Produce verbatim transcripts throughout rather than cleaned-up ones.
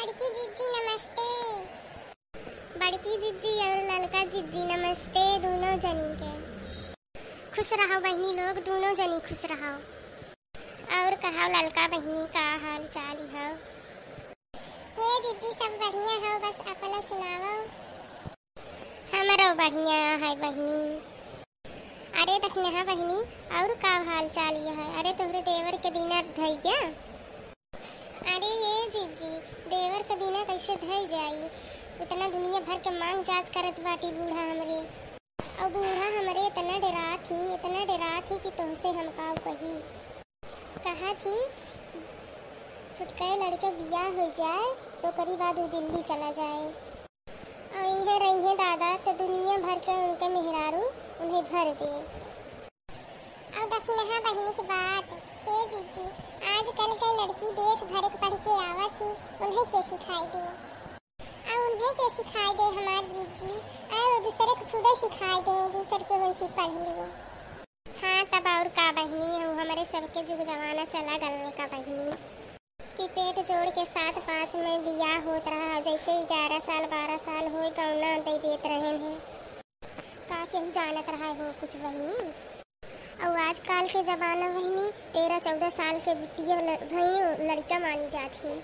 बड़की जिज्जी नमस्ते। बड़की जिज्जी और ललका जिज्जी नमस्ते, दूनों जनी के। खुश रहो बहिनी लोग, दूनों जनी खुश रहो। और कहो ललका बहिनी, का हाल चाल हो? हे जिज्जी, सब बढ़िया हो, बस अपना सुनाओ। हमरो बढ़िया है बहिनी। अरे दखिनहा बहिनी, और का हाल चाल ये है? अरे तोहरे देवर के दीना धई गया। अरे ये जिज्जी, देवर के दीना कैसे धई जाई? इतना दुनिया भर के मांग जांच करत बाटी बूढ़ा हमरे। और बूढ़ा हमरे इतना डेरात ही, इतना डेरात ही कि तोहसे हम काऊ कही। कहा थी, छोटका लड़के बियाह हो जाए, तो ओकरी बाद उ दिल्ली चला जाए। और इहे रहिए दादा, तो दुनिया भर के उनके मेहरारू उन्हें भर दे। और दखिनहा बहिनी की बात, हे जिज्जी, आजकल के लड़की देश भर के पढ़ के आवत ही, उन्हें के सिखाई दे? और उन्हें के सिखाई दे हमार जिज्जी? और वो दूसरे को खुदे सिखाई दे, दूसर के उनसे पढ़ लिए। हाँ, तब और का बहिनी, वो हमरे सबके जुग जमाना चला गल का बहिनी, कि पेट जोड़ के सात पाँच में बियाह होत रहा, जैसे ग्यारह साल बारह साल होए गौना दे देत रहन है। का केहू जानत रहा हो कुछ बहिनी? और आजकल के जमाना बहिनी, तेरह चौदह साल के बिटिया ल-, भई लड़का मानी जात ही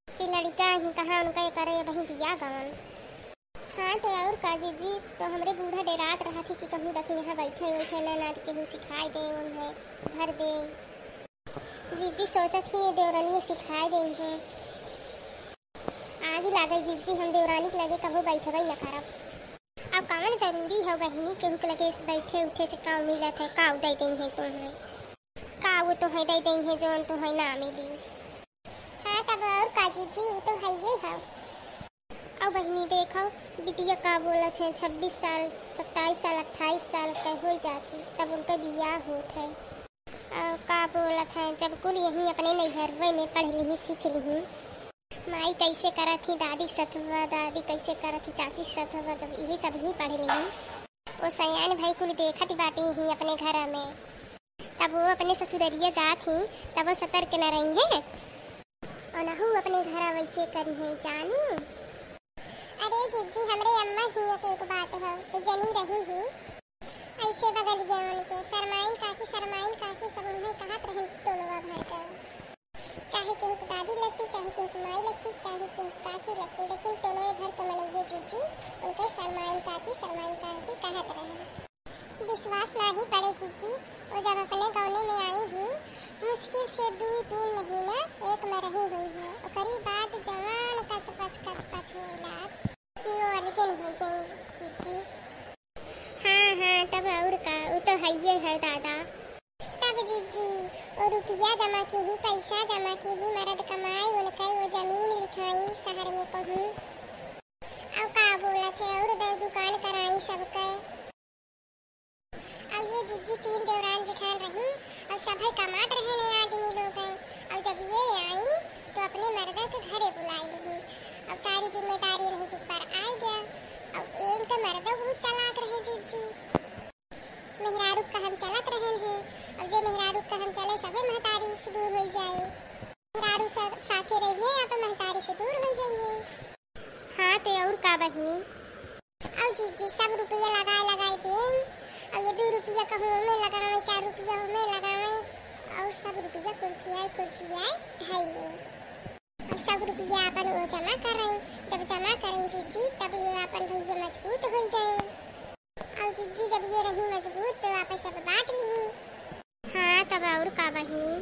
कि लड़का ही कहाँ उनका ये करे बहिन बियाह गवन। हाँ, तो और का जिज्जी, तो हमरे बूढ़ा डेरात रहा थी कि कहूँ दखिनहा बैठे उठे ना, ना तो केहू सिखाई दे, उन्हें भर दे। जिज्जी सोचत ही ये देवरानी सिखाई दे उन्हें। आगी लागे जिज्जी, हम देवरानी के लगे कबो बैठबे न करब। अब कवन जरूरी है बहिनी, केहू के लगे बैठे उठे से का मिलत है, का दे दें है तुम्हें, का वो तो है दे दें है, जौन तो है ना मिली। हाँ, तब और का जिज्जी, वो तो है ये है। अब बहिनी देखो, बिटिया का बोलत है, छब्बीस साल, सत्ताईस साल, अट्ठाईस साल के हो जाती, तब उनका बियाह होत है। अ, का बोलत है, जब कुल यहीं अपने नैहरवे में पढ़ लिही, सीख लिही। माई कैसे करत ही, दादी सथवा, दादी कैसे करत ही, चाची सथवा, जब यही सब ही पढ़ लिही। वो सयान भाई कुल देखत बाटी ही अपने घर में। तब वो अपने ससुररिया जात ही, तब वो सतर्क न रही है। और नहू अपने घर वैसे करी है जानू। अरे जिज्जी, हमरे अम्मा ही एक, एक बात है कि जनी रही ही। ऐसे बगल गया उनके, शरमाइन काकी, शरमाइन काकी, सब उन्हें कहत रहन टोलवा भर के। चाहे केहू के दादी लगती, चाहे केहू के माई लगती, चाहे केहू के काकी लगती, लेकिन टोलवे भर के मनइये जिज्जी उनके शरमाइन काकी, शरमाइन काकी कहत रहन। विश्वास नाही पड़े जिज्जी, वो जब अपने गौने में आई ही, मुश्किल से दुई तीन महीना एक में रही हुई है, ओकरी बाद जवान कच पच, कच पच होए लाग कि वो अलगे हो गई जिज्जी। हाँ, हाँ, तब और का, वो तो हइये है दादा। तब जिज्जी, वो रुपया जमा की ही, पैसा जमा की ही, मर्द कमाई, उनके वो जमीन लिखाई शहर में कहूँ। अब का बोलत है, और दर दुकान कराई सबके। अब ये जिज्जी तीन देवरान जेठान रही, अब सभे कमात रहे ने आदमी लोग हैं। अब जब ये आई, तो अपने मर्दा के घरे बुलाई लिही। अब सारी जिम्मेदारी नहीं के ऊपर आ गया। अब इनके मर्दा बहुत चालाक रहे जिज्जी। मेहरारू कहन चलत रहन है, अब जे मेहरारू कहन चले, सभे महतारी से दूर होई जाए। मेहरारू सब साथे रहिए, आप महतारी से दूर होई जाइए। हाँ, ते और का बहिनी? अब जिज्जी सब रुपया लगाए, लगाए दें, अब ये दो रुपया कहूँ में लगावे, चार रुपया में लगावे, और सब रुपया कुर्सियाए, कुर्सियाए धइले। अब सब रुपया अपन वो जमा करें, जब जमा करें जिज्जी, तब ये अपन भैया मजबूत होई गए। और जिज्जी जब ये रही मजबूत, तो आप सब बांट ली। हाँ, तब और का बहिनी?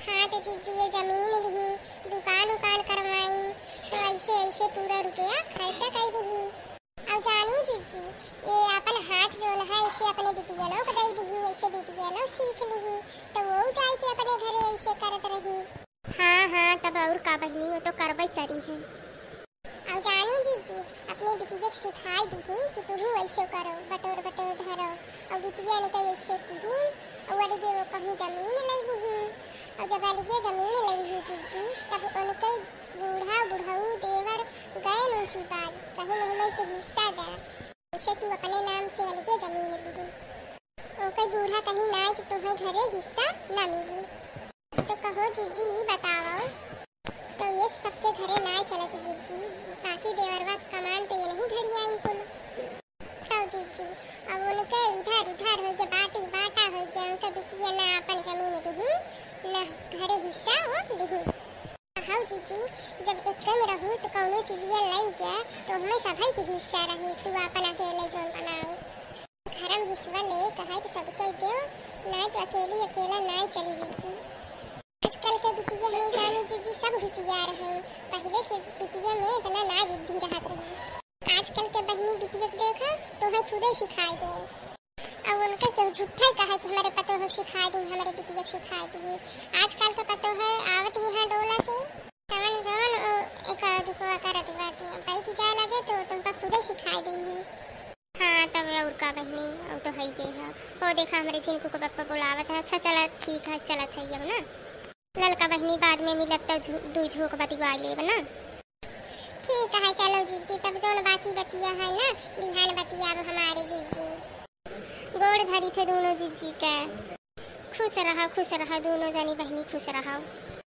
हाँ, तो जिज्जी ये जमीन लिही, दुकान उकान करवाई, तो ऐसे ऐसे पूरा रुपया खर्चा कर दिही। और जानू जिज्जी, ये अपन हाथ जोन है, इसे अपने बिटियनों को दे दिही, ऐसे बिटियनों सीख लिही, तो वो जाए के अपने घरे ऐसे करत रही। हाँ, हाँ, तब और का बहिनी, वो तो करबे करी है। अब जानू जिज्जी, अपने बिटिया के सिखाई दिही कि तुहू ऐसे करो, बटोर बटोर धरो। और बिटिया ने कही ऐसे किही, और अलगे वो कहूँ जमीन ले लिही। और जब अलगे जमीन ले लिही जिज्जी, तब उनके बूढ़ा बुढ़ऊ देवर गए मुंशी बाज, कहे हमसे हिस्सा दे, इसे तू अपने नाम से अलगे जमीन लिही। ओकर बूढ़ा कही ना कि तुम्हें घरे हिस्सा ना मिली। तो कहो जिज्जी, ई बताओ, तो ये सबके घरे नाय चलत जिज्जी। जब एक में रहू तो कौनो चीजिया लई गया तो हमें सभई के हिस्सा रही, तू अपन अकेले जोन बनाओ। घर में हिस्सा ले कहे तो सबके दो, नाय तो अकेली अकेला नाय चली जिज्जी। आजकल के बिटिया हमें जानी जिज्जी सब होशियार है, पहले के बिटिया में इतना नाय बुद्धि रहत रही। आजकल के बहनी बिटिया के देखा तो है खुदे सिखाई दे। अब उनके केहू झूठा ही कहा कि हमारे पतोह सिखाई दी, हमारे बिटिया के सिखाई दी। आजकल के पतोह है आवत यहाँ डोला से, जवन जवन ओ, एक दुखवा करत बाटी, बैठ जाए लगे तो तुमका खुदे सिखाई देंगे। हाँ, तब और का बहनी, और तो है ये है। हो देखा, हमारे झिनकू को पप्पा बुलावत है। अच्छा, चला, ठीक है, चलत है अब ना। ललका बहनी, बाद में मिलब तो झू-, दुई झोंक बतिया लेब ना। ठीक है, चलो जिज्जी, तब जोन बाकी बतिया है ना, बिहान बतियाब हमारे जिज्जी। गोड़ धरी थे दोनों जिज्जी के। खुश रहो, खुश रहो, दोनों जनी बहनी खुश रहो।